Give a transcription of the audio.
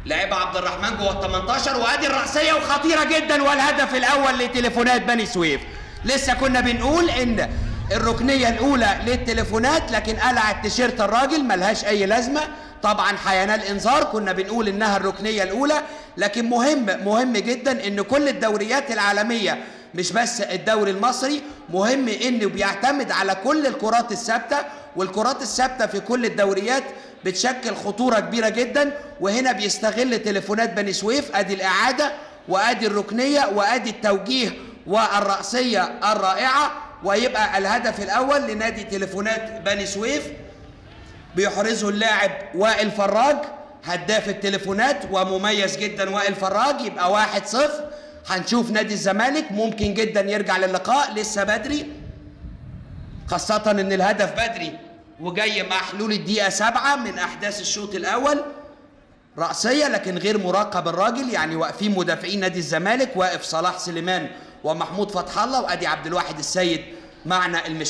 لعب عبد الرحمن جوه ال 18، وادي الرأسية وخطيرة جدا، والهدف الأول لتليفونات بني سويف. لسه كنا بنقول إن الركنية الأولى للتليفونات، لكن قلع التيشيرت الراجل ملهاش أي لازمة، طبعا هينال إنذار. كنا بنقول إنها الركنية الأولى، لكن مهم جدا إن كل الدوريات العالمية مش بس الدوري المصري، مهم إنه بيعتمد على كل الكرات الثابتة، والكرات الثابتة في كل الدوريات بتشكل خطورة كبيرة جدا. وهنا بيستغل تليفونات بني سويف، ادي الإعادة وادي الركنية وادي التوجيه والرأسية الرائعة، ويبقى الهدف الأول لنادي تليفونات بني سويف بيحرزه اللاعب وائل فراج، هداف التليفونات ومميز جدا وائل فراج. يبقى 1-0. هنشوف نادي الزمالك ممكن جدا يرجع للقاء، لسه بدري، خاصة ان الهدف بدري وجاي مع حلول الدقيقة 7 من أحداث الشوط الأول. رأسية لكن غير مراقب الراجل، يعني واقفين مدافعين نادي الزمالك، واقف صلاح سليمان ومحمود فتح الله، وأدي عبد الواحد السيد معنا المشرف.